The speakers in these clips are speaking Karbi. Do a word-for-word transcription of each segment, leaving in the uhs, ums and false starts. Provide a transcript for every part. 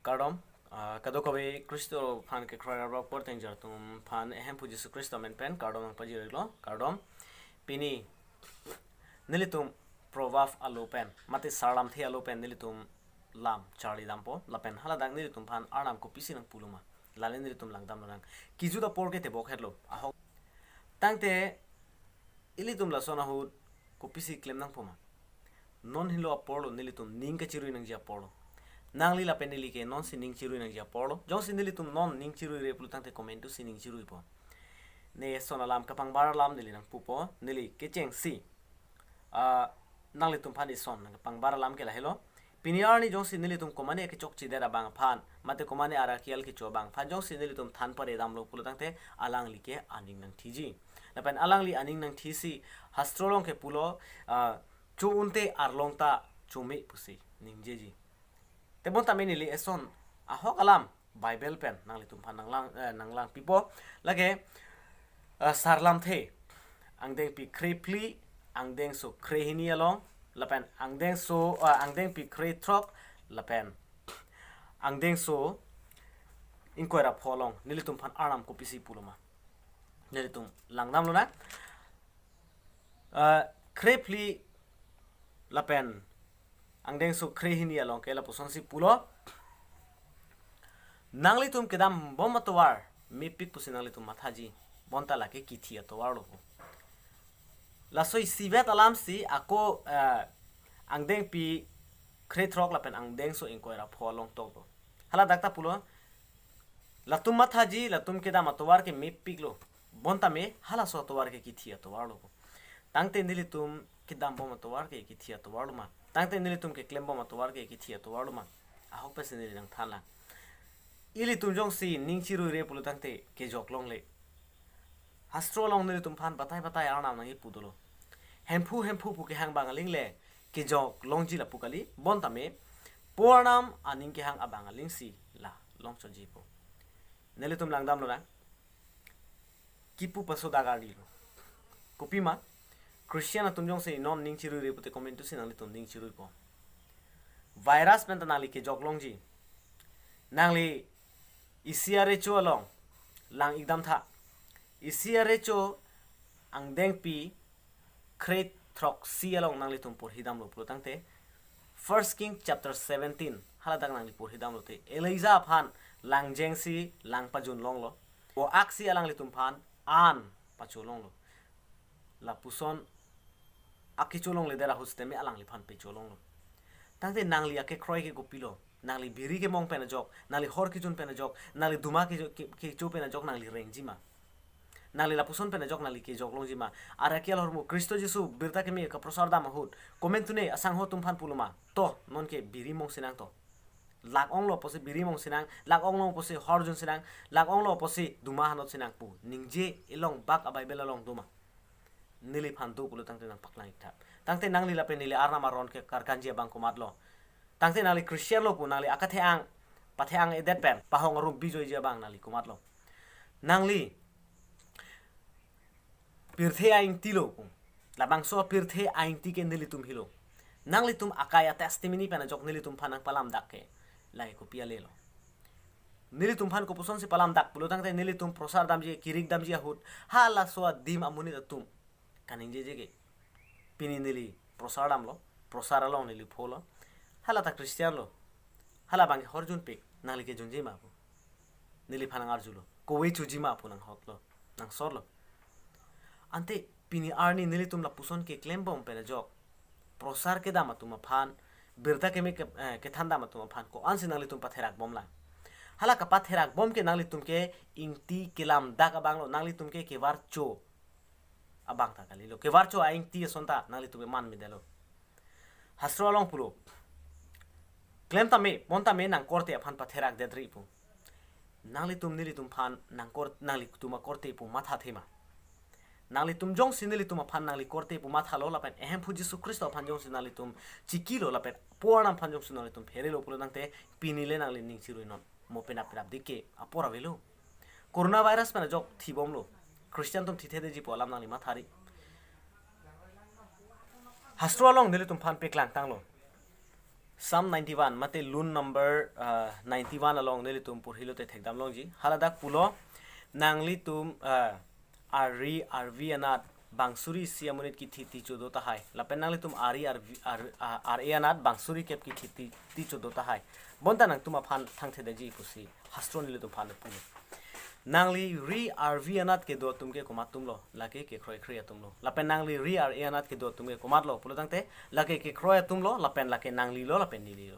Kardom, ah, kadokave Khristo aphan kekroi arlo apor tengjar atum aphan ehemphu Jisu Khristo amen pen kardom nangpajir-iklo, kardom. Pini nelitum Proverb alo pen, mate Sarlamthe alo pen nelitum lam charlidampo, lapen haladak nelitum aphan Arnam kopisi nangpulo ma, lale nelitum langdam lonang. Kejut apor ke tebok hetlo, ahok. Tangte ilitum lason ahut kopisi klem nangpo ma? Non helo aporlo, nelitum ning kachirui nangji aporlo. Nangli lapen neli ke nonsi ning chirui nangji aporlo. Jongsi nelitum non ning chiruire pulo tangte komantusi ning chiruipo? Ne eson alam kapangbar alam neli nangpupo, neli kechengsi, ah, nanglitum aphan eson nangkapangbar alam ke lahelo. Pini arni jongsi nelitum komane kechokchedet abang aphan, mate komane arak-el kecho abang aphan jongsi nelitum than paredamlo pulo tangte alangli ke aning nangthiji. Lapen alangli aning nangthisi, hastro along kepulo, ah, cho-unte arlong ta chome pusi ningjeji. Tebon tame neli eson ahok alam Bible pen nanglitum aphan nanglang, eh, nanglangpipo. Lake, eh, Sarlamthe angdengpi krephli, angdengso krehini along, lapen angdengso, eh, angdengpi krethrok, lapen angdengso ingkoi ra pho along nelitum aphan Arnam kopisi pulo ma? Nelitum langdam lonang. Eh, krephli lapen angdengso krehini along ke lapusonsi pulo: Nanglitum kedambom atovar mepik pusi nanglitum mathaji, bonta lake kithi atovarlo pu. Laso isivet alamsi ako, eh, angdengpi krethrok lapen angdengso ingkoi ra pho along toklo. Haladak ta pulo, latum mathaji, latum kedam atovar ke mepiklo, bonta me halaso atovar ke kithi atovarlo pu. Tangte nelitum kedambom atovar ke kithi atovarlo ma? Tangte nelitum keklembom atovar ke kithi atovarlo ma? Ahok pensi neli nangthanlang. Ilitum jongsi ning chiruire pulo tangte kejok longle. Hastro along nelitum aphan batai batai Arnam nangkipu dolo. Hemphu hemphu pu kehang abang aling le kejok longji lapu kali, bonta me po Arnam aning kehang abang alingsi la longchotji pu. Nelitum langdam lonang. Kipu paso dagar dilo. Kopima, Christian atum jongsi non ning chiruire pute komantusi nanglitum ning chiruipo? Virus pen ta nangli kejok longji. Nangli isi arecho along lang-ikdam tha. Isi arecho angdengpi krethroksi along nanglitum porhidamlo pulo tangte, First King chapter seventeen, haladak nangli porhidamlote, Elijah aphan langjengsi lang pajun longlo. O aksi alanglitum aphan an pacho longlo. Lapuson akecho longledet ahut setame alangliphan pecho longlo. Tangte nangli akekroi ke kopilo? Nangli biri kemong pen ajok, nangli hor kejun pen ajok, nangli duma kecho, ke, kecho pen ajok nangli rengji ma? Nangli lapuson pen ajok nangli kejok longji ma? Arak-el ahormu Khristo Jisu birta keme kaprosar dam ahut komantu ne asangho atum aphan pulo ma, to, nonke biri mongsi nang to. Lak-onglo pusi biri mongsi nang, lak-onglo pusi hor junsi nang, lak-onglo pusi duma hanotsi nang pu ningje elong bak a-Bible along do ma? Neliphan do pulo tangte nangpaklang-ik tha. Tangte nangli lapen neli Arnam aron ke karkanji abang komatlo? Tangte nangli Christian lo pu nangli akethe-ang pathe-ang-edet pen pahong arum bijoiji abang nangli komatlo? Nangli pirthe a-ingti lo pu. Labangso pirthe a-ingti ke nelitum helo. Nanglitum akai a-testimony pen ajok nelitum aphan nangpalamdak ke lahai kopi ale lo? Nelitum aphan kopuson si palamdak pulo tangte nelitum prosar damji, kirik damji ahut halaso adim amonit atum kaningjeje ke, pini neli prosar damlo, prosar along neli pholo, hala ta Christian lo, hala abang ke hor junpik, nangli kejunji ma pu neliphan nang-arjulo, kove choji ma pu nanghoklo, nangsorlo. Ante pini arni nelitum lapuson keklembom pen ajok, prosar kedam atum aphan, birta keme ke, eh, kethan dam atum aphan ko-ansi nanglitum patherak bomlang? Hala kapatherak bom ke nanglitum ke ingti kelamdak abang lo, nanglitum ke kevarcho abang ta kalilo. Kevarcho a-ingti ason ta nanglitum ke man midelo. Hastro along pulo, klem tame, pon tame nangkorte aphan patherak detri pu. Nanglitum nelitum aphan nangkor, nanglitum akorte pu mathathe ma? Nanglitum jongsi nelitum aphan nangli korte pu mathalo lapen ehemphu Jisu Khristo aphan jongsi nanglitum chikilo lapen po Arnam aphan jongsi nanglitum pherelo pulo tangte pini le nangli ning chiruinon. Mo penap penapdik ke apor avelo. Coronavirus pen ajok thibomlo. Christian atum thithedetji pu alam nangli mathari? Hastro along nelitum aphan peklangtanglo. Psalm ninety-one, mate lun number, ah, ninety-one along nelitum porhi lote thekdam longji. Haladak pulo, nanglitum, ah, ari arvi anat bangsuri isi amonit kithi ti chodo tahai. Lapen nanglitum ari arvi, ar, ah, ar-e anat bangsuri kep kithi ti, ti chodo tahai. Bonta nangtum aphan thangthedetji pusi hastro nelitum aphan pulo. Nangli ri arvi anat kedo atum ke komat atumlo, lake kekroi kre atumlo. Lapen nangli ri ar-e anat kedo atum ke komatlo pulo tangte, lake kekroi atumlo, lapen lake nanglilo, lapen nelilo.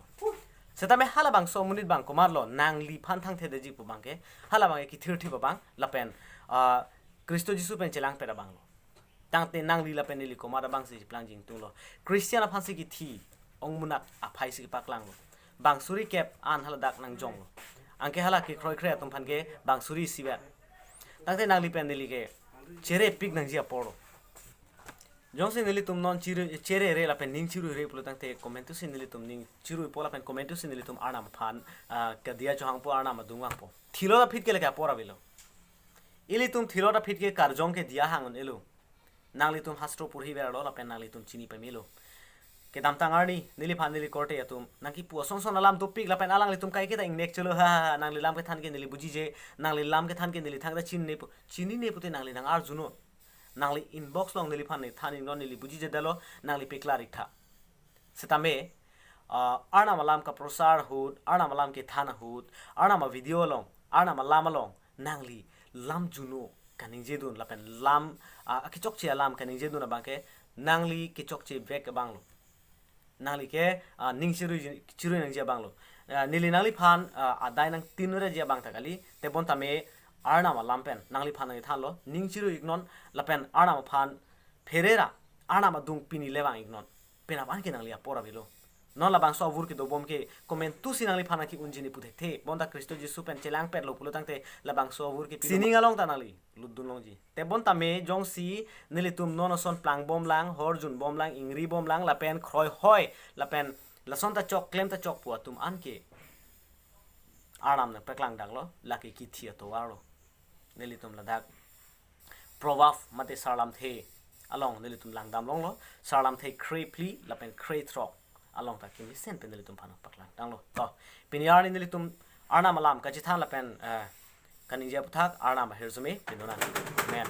Setame halabangso amonit abang komatlo, nangliphan thangthedetji pu abang ke, halabang ke kithirthip abang, lapen, ah, Khristo Jisu pen chelangpet abanglo. Tangte nangli lapen neli komat abangsi cheplang jingtunglo. Christian aphansi kithi, ongmunak aphai si kepaklanglo. Bangsuri kep an haladak nangjonglo. Anke hala kekroi kre atum aphan ke bangsuri isivet. Tangte nangli pen neli ke chere pik nangji aporlo. Jongsi nelitum non chiri, chere re lapen ning chirui re pulo tangte komantusi nelitum ning chiruipo lapen komantusi nelitum Arnam aphan, ah, kediya chohangpo, Arnam adung vangpo. Thilot aphi ke lake apor avelo. Ilitum thilot aphi ke karjong ke diya hang un-elo. Nanglitum hastro porhi verlo lapen nanglitum chini pamelo. Kedamtang arni, neliphan neli korte atum nangkipu asonson alam dopik lapen alanglitum kaiketa ingnek cholo, ha, ha, ha, nangli lam kethan ke neli bujije, nangli lam kethan ke neli thangta chinine pu, chinine pute nangli nang-arjunon. Nangli inbox along neliphan ne than ingnon, neli bujijedetlo, nangli peklar iktha. Setame, ah, Arnam alam kaprosar ahut, Arnam alam kethan ahut, Arnam avideo along, Arnam alam along, nangli lam juno kaningjedun lapen lam, ah, akechokche alam kaningjedun abang ke nangli kechokche vek abanglo. Nangli ke, ah, ning chirui, chirui nangji abanglo. Ah, neli nangliphan, ah, adai nangtinreji abang ta kali, tebonta me Arnam alam pen nangliphan nangthanlo, ning chirui iknon lapen Arnam aphan pherera, Arnam adung pini le vang iknon. Penap an ke nangli apor avelo. Non labangso avur kedobom ke komantusi nangliphan nangke-unji ne puthekthe. Bonta Khristo Jisu pen chelangpetlo pulo tangte labangso avur ke sining along ta nangli lutdun longji. Tebonta me jongsi nelitum non ason plangbomlang, horjunbomlang, ingribomlang, lapen kroihoi, lapen lason ta chok, klem ta chok pu atum an ke Arnam nangpaklangdaklo, lake kithi atovarlo. Nelitum ladak Proverb mate Sarlamthe along nelitum langdam longlo, Sarlamthe krephli lapen krethrok along ta kemesen pen nelitum aphan paklangdamlo. To, pini arni nelitum Arnam alam kachethan lapen, eh, kaningje aputhak Arnam ahirjume pinona. Amen.